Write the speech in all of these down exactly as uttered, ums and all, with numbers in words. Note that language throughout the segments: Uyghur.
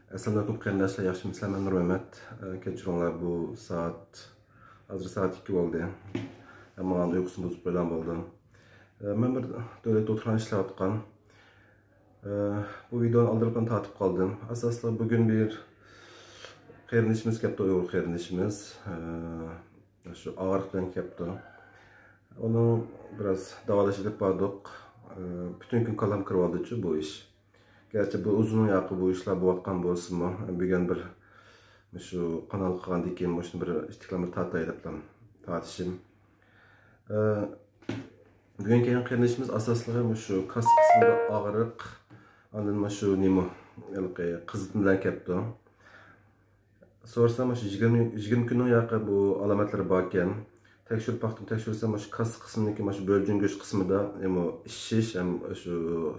ئەسسالامۇئەلەيكۇم قېرىنداشلار، ياخشىمۇسىلەر؟ مەن نۇرمەمەت. ئە، كەچۈرۈڭلار، بۇ سائەت، ھازىر سائەت ئىككى بولدى. ھەممىڭلارنىڭ ئۇيقۇسىنى بۇزۇپ قويغان بولدۇم. ئە، مەن بىر دۆلەت دوختۇرخانىسىدا ئىشلەۋاتقان. ئە، بۇ ۋىدېونى ئالدىراقلا تارتىپ قالدىم. ئاساسلىقى بۈگۈن بىر قېرىندىشىمىز كەپتۇ، ئۇيغۇر قېرىندىشىمىز. ئە، شۇ ئاغرىق بىلەن كەپتۇ. ئۇنىڭ بىراز داۋالاش ئېلىپ باردۇق. ئە، پۈتۈن كۈن كاللام كىرىۋالدىچۇ بۇ ئىش. گەرچە بۇ ئۇزۇن ياقى بۇ ئىشلار بولۇۋاتقان بولسىمۇ، بۈگۈن بىر مۇشۇ قانال قىلغاندىن كېيىن مۇشۇنى بىر ئىتتىكلەم بىر تارتاي دەپلا تارتىشىم. ئە، بۈگۈن كەلگەن قېرىندىشىمىز ئاساسلىقى مۇشۇ كاسا قىسمىدا ئاغرىق، ئاندىن مۇشۇ نېمە، ھېلىقى قىزىتما بىلەن كەپتۇ. سورىسام، مۇشۇ يىگىرمە، يىگىرمە كۈننىڭ ياقى بۇ ئالامەتلىرى باركەن. تەكشۈرۈپ باقتىم، تەكشۈرسەم، مۇشۇ كاسا قىسمىدىكى مۇشۇ بۆلجۈڭ گۆش قىسمىدا يەنە ئىششىش ھەم شۇ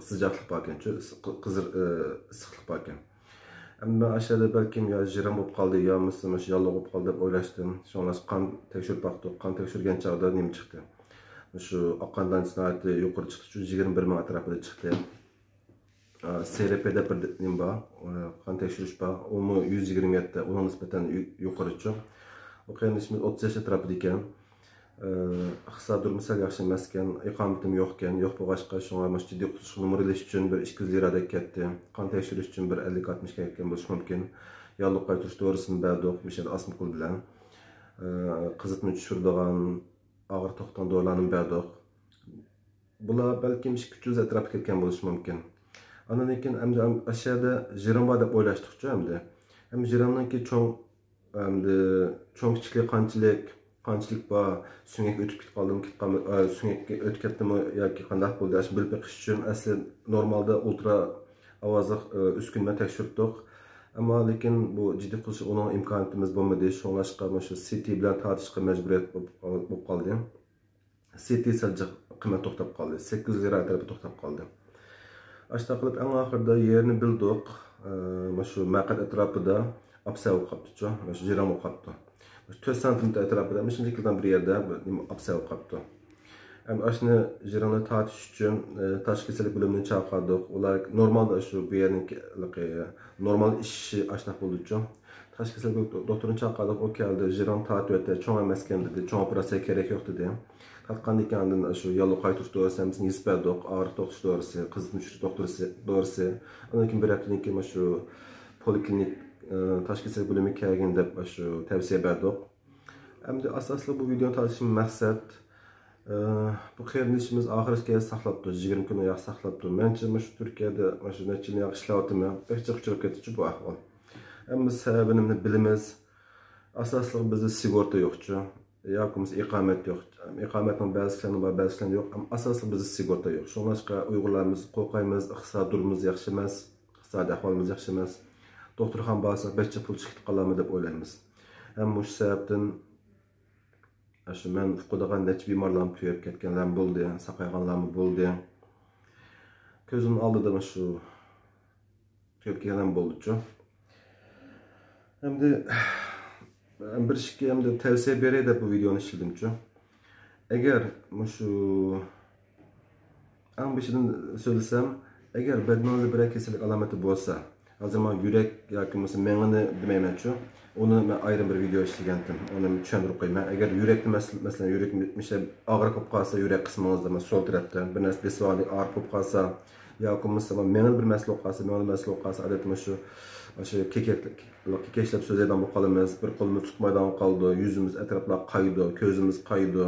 سىجاقلىق باركەن، شۇ قىزىر، ئە، ئىسسىقلىق باركەن. ئەمما مەن ئاشۇ يەردە بەلكىم يا ژىرىڭ بولۇپ قالدى، يا بولمىسا مۇشۇ ياللۇغ بولۇپ قالدى دەپ ئويلاشتىم. شۇڭلاشقا قان تەكشۈرۈپ باقتۇق. قان تەكشۈرگەن چاغدا نېمە چىقتى؟ مۇشۇ ئاق قان دانىسى ناھايىتى يۇقىرى چىقتىچۇ، يىگىرمە بىر مىڭ ئەتراپىدا چىقتى. ئا، سېرىپى دەپ بىر نېمە بار، ئا، قان تەكشۈرۈش بار. ئۇمۇ يۈز يىگىرمە يەتتە، ئۇنىڭ نىسبەتەن يۇ-، يۇقىرىچۇ. بۇ قېرىندىشىمىز ئوتتۇز ياش ئەتراپىدا ئىكەن. ئا، ئىقتىسادىي دۇرۇمى سەل ياخشى ئەمەسكەن، ئىقامىتىمۇ يوقكەن. يوق بولغاچقا، شۇڭا مۇشۇ جىددىي قۇتۇلۇش نومۇرى ئېلىش ئۈچۈن بىر ئىككى يۈز لىرادەك كەتتى. قان تەكشۈرۈش ئۈچۈن بىر ئەللىك ئاتمىش كېرەككەن بولۇشى مۇمكىن. ياللۇغ قايتۇرۇش دورىسىنى بەردۇق، مۇشۇ يەردە ئاسمىكۇل بىلەن. ئا، قىزىتما چۈشۈرىدىغان، ئاغرىق توختىتىدىغان دورىلارنى بەردۇق. بۇلار بەلكىم ئىككى يۈز ئەتراپىدا كەتكەن بولۇشى مۇمكىن. ئاندىن كېيىن ئەمدى ئاشۇ يەردە ژىرىڭ بار دەپ ئويلاشتۇقچۇ ئەمدى. ئەمدى ژىرىڭنىڭكى چوڭ، ئەمدى چوڭ كىچىكلىكى قانچىلىك، قانچىلىك بار، سۆڭەك ئۆتۈپ كېتىپ قالدىمۇ، كېتىپ قالمىدى، ئە، سۆڭەككە ئۆتۈپ كەتتىمۇ ياكى قانداق بولدى، ئاشۇ بىلىپ بېقىش ئۈچۈن ئەسلى نورمالدا ئۇلترا ئاۋازلىق، ئە، ئۈسكۈنە بىلەن تەكشۈرتتۇق. ئەمما لېكىن بۇ جىددىي قىلىش ئۇنىڭ ئىمكانىيىتىمىز بولمىدى. شۇڭلاشقا مۇشۇ سىتى بىلەن تارتىشقا مەجبۇرىيەت بولۇپ قال-، بولۇپ قالدى. سىتى سەل جىق قىممەت توختاپ قالدى. سەككىز يۈز لىرا ئەتراپىدا توختاپ قالدى. ئاشۇنداق قىلىپ، ئەڭ ئاخىرىدا يېرىنى بىلدۇق. ئە، مۇشۇ مەقئەت ئەتراپىدا ئاپسەن بولۇپ قاپتۇچۇ. مۇشۇ ژىرىڭ بولۇپ قاپتۇ. مۇشۇ تۆت سانتىمېتىر ئەتراپىدا، مۇشۇنچىلىك بىر يەردە بىر نېمە ئاپسەن بولۇپ قاپتۇ. ئەمدى ئاشۇنى ژىرىڭنى تارتىش ئۈچۈن، ئە، تاشقى كېسەللىك بۆلۈمىنى چاقىردۇق. ئۇلار نورمالدا شۇ بۇ يەرنىڭكى، نورمال ئىششىشى ئاشۇنداق بولدىچۇ. تاشقى كېسەللىك دوختۇرىنى چاقىردۇق، ئۇ كەلدى، ژىرىڭ تارتىۋەتتى، چوڭ ئەمەسكەن دېدى، چوڭ ئوپېراتسىيە كېرەك يوق دېدى. تارتقاندىن كېيىن ئاندىن شۇ ياللۇغ قايتۇرۇش دورىسى ھەممىسىنى يېزىپ بەردۇق، ئاغرىق توختىتىش دورىسى، قىزىتما چۈشۈرۈش دوختۇرىسى، دورىسى. ئاندىن كېيىن بىر ھەپتىدىن كېيىن شۇ پولىكلىنىك، ئە، تاشقى كېسەللىك بۆلۈمىگە كەلگىن دەپ شۇ تەۋسىيە بەردۇق. ئەمدى ئاساسلىق بۇ ۋىدېونى تارتىشىم مەقسەت، ئە، بۇ قېرىندىشىمىز ئاخىرىغىچە ساقلاپتۇ، يىگىرمە كۈن ئاياغ ساقلاپتۇ. مەنچە مۇشۇ تۈركىيەدە مۇشۇ نەچچە يىل ئىشلەۋاتىمەن، بەك جىق ئۇچراپ كەتتىچۇ بۇ ئەھۋال. ئەمما سەۋەبىنى بىلىمىز. ئاساسلىقى بىزدە سىگورتا يوقچۇ. ياكى بولمىسا ئىقامەت يوق. ئىقامەتنىڭ بەزى كىشىلەرنىڭ بار، بەزى كىشىلەرنىڭ يوق. ئەمما ئاساسلىقى بىزدە سىگورتا يوق. شۇڭلاشقا ئۇيغۇرلارمىز قورقايمىز، ئىقتىسادىي دۇرۇمىمىز ياخشى ئەمەس، ئىقتىسادىي ئەھۋالىمىز ياخشى ئەمەس. دوختۇرخانىغا بارساق بەك جىق پۇل چىقىپ قالامدۇ دەپ ئويلايمىز. ھەم مۇشۇ سەۋەبتىن شۇ مەن ئۇقىدىغان نەچچە بىمارلارمۇ تۈگەپ كەتكەنلەرمۇ بولدى، ساقايغانلارمۇ بولدى. كۆزۈمنىڭ ئالدىدا شۇ تۈگەپ كەتكەنلەرمۇ بولدىچۇ. ئەمدى بىر ئىككى ئەمدى تەۋسىيە بېرەي دەپ بۇ ۋىدېونى ئىشلىدىمچۇ. ئەگەر مۇشۇ ئەڭ بېشىدىن سۆزلىسەم، ئەگەر بەدىنىڭىزدە بىرەر كېسەللىك ئالامىتى بولسا، ھازىر مانا يۈرەك ياكى بولمىسا مېڭىنى دېمەيمەنچۇ، ئۇنى مەن ئايرىم بىر ۋىدېو ئىشلىگەنتىم، ئۇنى چۈشەندۈرۈپ قويىمەن. ئەگەر يۈرەكتە مەسىلە، مەسىلەن، يۈرەك مىشە ئاغرىق بولۇپ قالسا، يۈرەك قىسمىڭىزدا، مانا سول تەرەپتە بىر نەرسە بېسىۋالغاندەك ئاغرىق بولۇپ قالسا، ياكى بولمىسا مانا مېڭىدە بىر مەسىلە بولۇپ قالسا، مېڭىدە مەسىلە بولۇپ قالسا، ئادەتتە مانا شۇ، مانا شۇ كېكەك-، كېكەچلەپ سۆزلەيدىغان بولۇپ قالىمىز، بىر قولىمىز تۇتمايدىغان بولۇپ قالىدۇ، يۈزىمىز ئەتراپلار قايىدۇ، كۆزىمىز قايىدۇ.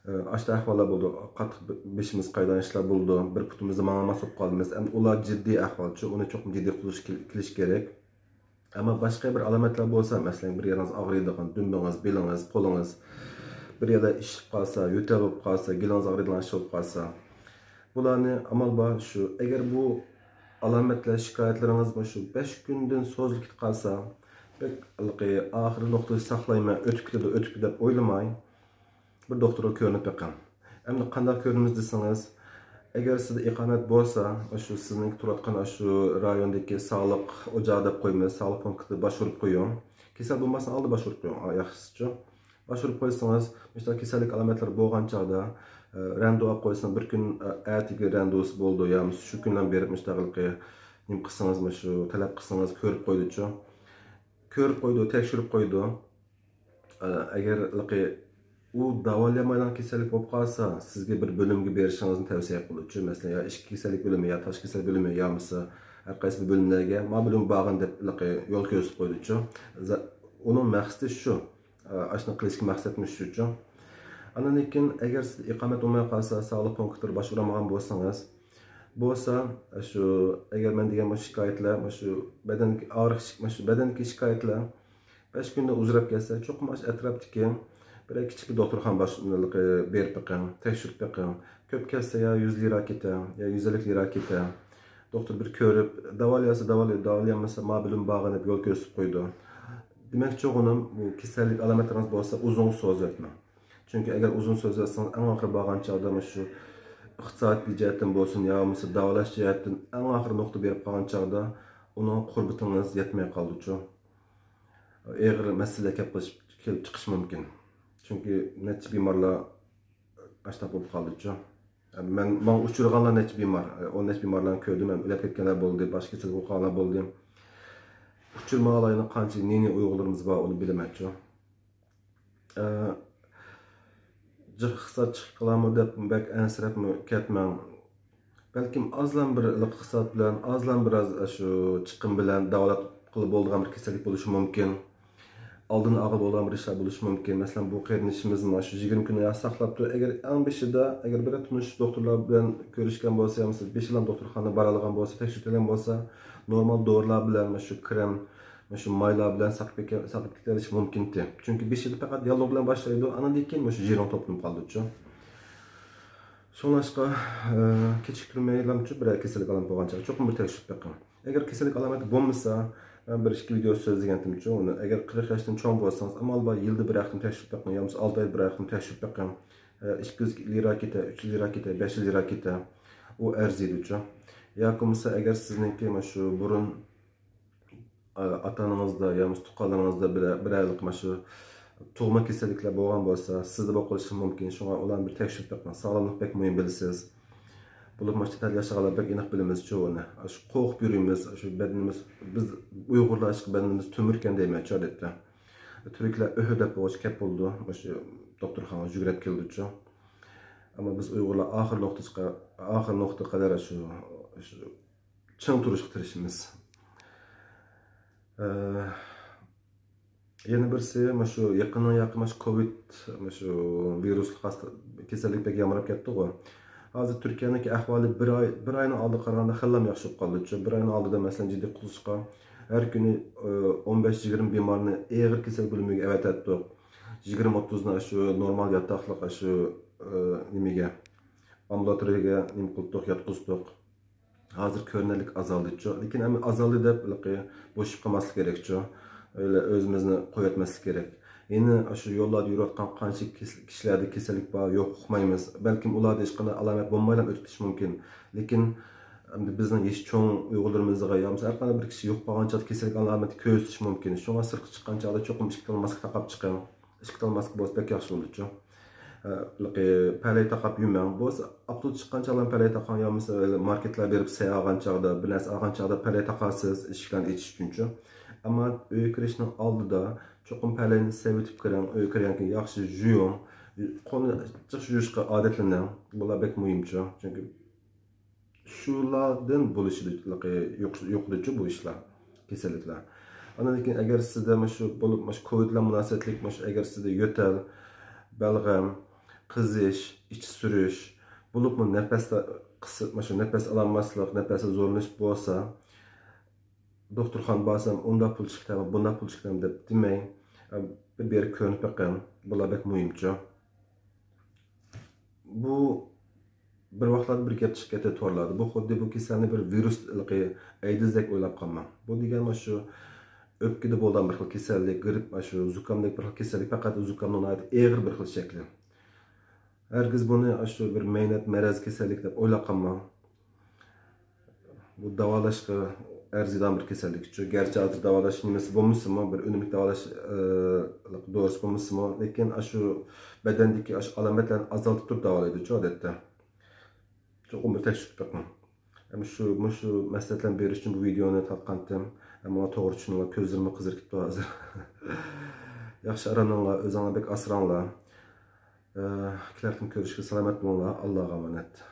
ئاشۇنداق ئەھۋاللار بولىدۇ. قاتتىق بېشىمىز قايىدىغان ئىشلار بولىدۇ. بىر پۇتىمىزدا ماڭالماس بولۇپ قالىمىز. ئەمدى ئۇلار جىددىي ئەھۋالچۇ، ئۇنى چوقۇم جىددىي قىلىش كېل-، كېلىش كېرەك. ئەمما باشقا بىر ئالامەتلەر بولسا، مەسىلەن، بىر يېرىڭىز ئاغرىيدىغان، دۈمبىڭىز، بېلىڭىز، قولىڭىز، بىر يەردە ئىششىپ قالسا، يۆتەل بولۇپ قالسا، گېلىڭىز ئاغرىيدىغان ئىش بولۇپ قالسا، بۇلارنى ئامال بار شۇ، ئەگەر بۇ ئالامەتلەر، شىكايەتلىرىڭىز مۇشۇ بەش كۈندىن سوزۇلۇپ كېتىپ قالسا، بەك ھېلىقى ئاخىرى نۇقتىسى ساقلايمەن، ئۆتۈپ كېتىدۇ، ئۆتۈپ كېتىدۇ دەپ ئويلىماي، بىر دوختۇرغا كۆرۈنۈپ بېقىڭ. ئەمدى قانداق كۆرۈنىمىز دېسىڭىز، ئەگەر سىزدە ئىقامەت بولسا، ئاشۇ سىزنىڭ تۇرۇۋاتقان ئاشۇ رايوندىكى ساغلىق ئوچاقى دەپ قويىمىز، ساغلىق پونكىتىدا باشۋۇرۇپ قويۇڭ. كېسەل بولماسا ئالدى باشۋۇرۇپ قويۇڭ، ئا، ياخشىسىچۇ. باشۋۇرۇپ قويسىڭىز، مۇشۇنداق كېسەللىك ئالامەتلىرى بولغان چاغدا، ئە، رەندۇ ئاپ قويسىڭىز، بىر كۈن، ئە، ئەتىگە رەندۇسى بولىدۇ، يا شۇ كۈنلا بېرىپ مۇشۇنداق ھېلىقى نېمە قىلسىڭىز، مۇشۇ تەلەپ قىلسىڭىز كۆرۈپ قويىدۇچۇ. كۆرۈپ قويىدۇ، تەكشۈرۈپ قويىدۇ. ئە، ئەگەر ھېلىقى ئۇ داۋالىيالمايدىغان كېسەللىك بولۇپ قالسا، سىزگە بىر بۆلۈمگە بېرىشىڭىزنى تەۋسىيە قىلىدۇچۇ. مەسىلەن، يا ئىچكى كېسەللىك بۆلۈمى، يا تاشقى كېسەللىك بۆلۈمى، يا بولمىسا ھەر قايسى بىر بۆلۈملەرگە، ما بۆلۈمگە بارغىن دەپ ھېلىقى يول كۆرسىتىپ قويىدۇچۇ. زا-، ئۇنىڭ مەقسىتى شۇ. ئاشۇنى قىلىشتىكى مەقسەتمۇ شۇچۇ. ئاندىن كېيىن، ئەگەر سىز ئىقامەت بولماي قالسا، ساغلىق پونكىتىغا باشۋۇرالمىغان بولسىڭىز، بولسا، شۇ، ئەگەر مەن دېگەن مۇشۇ شىكايەتلەر، مۇشۇ بەدەن ئاغرىق، مۇشۇ بەدەندىكى شىكايەتلەر بەش كۈندە ئۇجراپ كەتسە، چوقۇم ئاشۇ ئەتراپتىكى بىرەر كىچىك بىر دوختۇرخانىغا باش-، بېرىپ بېقىڭ، تەكشۈرۈپ بېقىڭ. كۆپ كەتسە يا يۈز لىرا كېتە، يا يۈز ئەللىك لىرا كېتە. دوختۇر بىر كۆرۈپ، داۋالىيالىسا داۋالىياي، داۋالىيالمىسا ما بۆلۈم بارغىن دەپ يول كۆرسىتىپ قويىدۇ. دېمەكچى بولغىنىم، بۇ كېسەللىك ئالامەتلىرىڭىز بولسا ئۇزۇنغا سوزۇۋەتمەڭ. چۈنكى ئەگەر ئۇزۇن سوزۇۋەتسىڭىز، ئەڭ ئاخىرى بارغان چاغدا مۇشۇ ئىقتىسادىي جەھەتتىن بولسۇن يا بولمىسا داۋالاش جەھەتتىن ئەڭ ئاخىرى نۇقتا بېرىپ قالغان چاغدا ئۇنىڭ قۇربىتىڭىز يەتمەي قالىدۇچۇ. ئېغىر مەسىلە كەپ قېلىش-، كېلىپ چىقىشى مۇمكىن. چۈنكى نەچچە بىمارلار ئاشۇنداق بولۇپ قالدىچۇ. مەن، ماڭا ئۇچرىغانلار نەچچە بىمار، ئون نەچچە بىمارلارنى كۆردۈم، ھەم ئۆلۈپ كەتكەنلەر بولدى، باشقا كېسەل بولۇپ قالغانلار بولدى. ئۇچرىمىغانلار يەنە قانچە نى-نى ئۇيغۇرلىرىمىز بار، ئۇنى بىلمەيچۇ. ئە، جىق ئىقتىساد چىقىپ قالارمۇ دەپ بەك ئەنسىرەپمۇ كەتمەڭ. بەلكىم ئازلا بىر ئىقتىساد بىلەن، ئازلا بىراز شۇ چىقىم بىلەن داۋالاتقىلى بولىدىغان بىر كېسەللىك بولۇشى مۇمكىن. ئالدىنى ئالغىلى بولىدىغان بىر ئىشلار بولۇشى مۇمكىن. مەسىلەن، بۇ قېرىندىشىمىزمۇ شۇ يىگىرمە كۈن يا ساقلاپتۇ. ئەگەر ئەڭ بېشىدا، ئەگەر بىر تونۇش دوختۇرلار بىلەن كۆرۈشكەن بولسا، يا بولمىسا بېشىلا دوختۇرخانىغا بارالىغان بولسا، تەكشۈرتۈلگەن بولسا، نورمال دورىلار بىلەن، شۇ كرېم، شۇ مايلار بىلەن ساقىيىپ كېتە-، ساقىيىپ كېتىۋېلىشى مۇمكىنتى. چۈنكى بېشىدا پەقەت ياللۇغ بىلەن باشلايدۇ، ئاندىن كېيىن مۇشۇ يىرىڭ توپلىنىپ قالىدۇچۇ. شۇڭلاشقا، ئە، كېچىكتۈرمەيلامچۇ، بىرەر كېسەللىك ئالامەت بولغان چاغدا چوقۇم بىر تەكشۈرۈپ بېقىڭ. ئەگەر كېسەللىك ئالامىتى بولمىسا، مەن بىر ئىككى ۋىدېو سۆزلىگەنتىمچۇ ئۇنى. ئەگەر قىرىق ياشتىن چوڭ بولسىڭىز، ئامال بار يىلدا بىر قېتىم تەكشۈرۈپ بېقىڭ، يا بولمىسا ئالتە ئايدا بىر قېتىم تەكشۈرۈپ بېقىڭ. ئە، ئىككى يۈز لىرا كېتە، ئۈچ يۈز لىرا كېتە، بەش يۈز لىرا كېتە. ئۇ ئەرزىيدۇچۇ. ياكى بولمىسا ئەگەر سىزنىڭكى مانا شۇ بۇرۇن ئاتا-ئانىڭىزدا يا بولمىسا تۇغقانلىرىڭىزدا بىرەر، بىرەرلىك مانا شۇ تۇغما كېسەللىكلەر بولغان بولسا، سىزدە بولۇپ قېلىشى مۇمكىن. شۇڭا ئۇلارنى بىر تەكشۈرۈپ بېقىڭ. ساغلاملىق بەك مۇھىم، بىلىسىز. بولۇپمۇ چەت ئەلدە ياشىغانلار بەك ئېنىق بىلىمىزچۇ ئۇنى. شۇ قورقۇپ يۈرىمىز، شۇ بەدىنىمىز، بىز ئۇيغۇرلار ئىشقا بەدىنىمىز تۆمۈركەن دەيمەنچۇ ئادەتتە. تۈركلەر ئۆھۆ دەپ بولغۇچە كەپ بولىدۇ، مۇشۇ دوختۇرخانىغا يۈگرەپ كېلىدۇچۇ. ئەمما بىز ئۇيغۇرلار ئاخىر نۇقتىغا، ئاخىر نۇقتىغا قەدەر شۇ، شۇ چىڭ تۇرۇشقا تىرىشىمىز. ئە، يەنە بىرسى، مۇشۇ يېقىننىڭ ياقى مۇشۇ كوۋىد، مۇشۇ ۋىرۇسلۇق ھاستا-، كېسەللىك بەك يامراپ كەتتىغۇ. ھازىر تۈركىيەنىڭكى ئەھۋالى بىر ئاي، بىر ئاينىڭ ئالدىغا قارىغاندا خېلىلا ياخشى بولۇپ قالدىچۇ. بىر ئاينىڭ ئالدىدا، مەسىلەن، جىددىي قۇتۇلۇشقا ھەر كۈنى، ئە، ئون بەش يىگىرمە بىمارنى ئېغىر كېسەل بۆلۈمىگە ئەۋەتەتتۇق. يىگىرمە ئوتتۇزنى شۇ نورمال ياتاقلىق شۇ، ئە، نېمىگە، ئامبۇلاتورىيەگە نېمە قىلدۇق، ياتقۇزدۇق. ھازىر كۆرۈنەرلىك ئازالدىچۇ. لېكىن ئەمما ئازالدى دەپ ھېلىقى بوشىشىپ قالماسلىق كېرەكچۇ. ئۆيلە ئۆزىمىزنى قويۇۋەتمەسلىك كېرەك. يەنە شۇ يوللاردا يۈرۈۋاتقان قانچە كېس-، كىشىلەردە كېسەللىك بار، يوق ئۇقمايمىز. بەلكىم ئۇلاردا ھېچقانداق ئالامەت بولمايلا ئۆتۈپ كېتىشى مۇمكىن. لېكىن ئەمدى بىزنىڭ يېشى چوڭ ئۇيغۇرلىرىمىزغا يا بولمىسا ھەر قانداق بىر كىشى يوق بولغان چاغدا كېسەللىك ئالامىتى كۆرسىتىشى مۇمكىن. شۇڭا سىرتقا چىققان چاغدا چوقۇم ئىككى تال ماسكا تاقاپ چىقىڭ. ئىككى تال ماسكا بولسا بەك ياخشى بولىدۇچۇ. ئە، ھېلىقى پەلەي تاقاپ يۈرمەڭ. بولسا ئاپتوبۇستا چىققان چاغلارمۇ پەلەي تاقاڭ، يا بولمىسا ماركېتلار بېرىپ سەي ئالغان چاغدا، بىر نەرسە ئالغان چاغدا پەلەي تاقارسىز، ئىشىكلەرنى ئېچىش ئۈچۈنچۇ. ئەمما ئۆيگە كىرىشنىڭ ئالدىدا چوقۇم پەلەينى سېۋىتىپ كىرىڭ. ئۆيگە كىرگەندىن كېيىن ياخشى يۇيۇڭ. قولنى جىق يۇيۇشقا ئادەتلىنىڭ. بۇلار بەك مۇھىمچۇ. چۈنكى شۇلاردىن بولۇشىدۇ، يۇق-، يۇقىدۇچۇ بۇ ئىشلار، كېسەللىكلەر. ئاندىن كېيىن ئەگەر سىزدە مۇشۇ بولۇپ، مۇشۇ كوۋىد بىلەن مۇناسىۋەتلىك، مۇشۇ ئەگەر سىزدە يۆتەل، بەلغەم، قىزىش، ئىچى سۈرۈش، بولۇپمۇ نەپەستە قىسىت، مۇشۇ نەپەس ئالالماسلىق، نەپەستە زورلىنىش بولسا، دوختۇرخانىغا بارسام، ئۇنداق پۇل چىقتى، بۇنداق پۇل چىقتى دەپ دېمەي، بىر بېرىپ كۆرۈنۈپ بېقىڭ. بۇلار بەك مۇھىمچۇ. بۇ بىر ۋاقىتلاردا بىر گەپ چىقىپ كەتتى تورلاردا. بۇ خۇددى بۇ كېسەلنى بىر ۋىرۇس، ھېلىقى ئەيدىزدەك ئويلاپ قالماڭ. بۇ دېگەن مانا شۇ ئۆپكىدە بولىدىغان بىر خىل كېسەللىك، گرىپ، مانا شۇ زۇكامدەك بىر خىل كېسەللىك، پەقەت زۇكامنىڭ ناھايىتى ئېغىر بىر خىل شەكلى. ھەرگىز بۇنى مانا شۇ بىر مەينەت، مەرەز، كېسەللىك دەپ ئويلاپ قالماڭ. بۇ داۋالاشقا ئەرزىيدىغان بىر كېسەللىكچۇ. گەرچە ھازىر داۋالاش نېمىسى بولمىسىمۇ، بىر ئۈنۈملۈك داۋالاش، ئى، دورىسى بولمىسىمۇ، لېكىن ئاشۇ بەدەندىكى ئاشۇ ئالامەتلەرنى ئازالتىپ تۇرۇپ داۋالايدۇچۇ ئادەتتە. چوقۇم بىر تەكشۈرتۈپ بېقىڭ. ئەمما شۇ، مۇشۇ مەسلىھەتلەرنى بېرىش ئۈچۈن بۇ ۋىدېونى تارتقانتىم. ئەمما توغرا چۈشىنىڭلار، كۆزلىرىممۇ قىزىرىپ كېتىپتۇ ھازىر. ياخشى ئارام ئېلىڭلار، ئۆزۈڭلارنى بەك ئاسراڭلار. ئە، كېلەركىن كۆرۈشكە، سالامەت بولۇڭلار، ئاللاغا ئامانەت.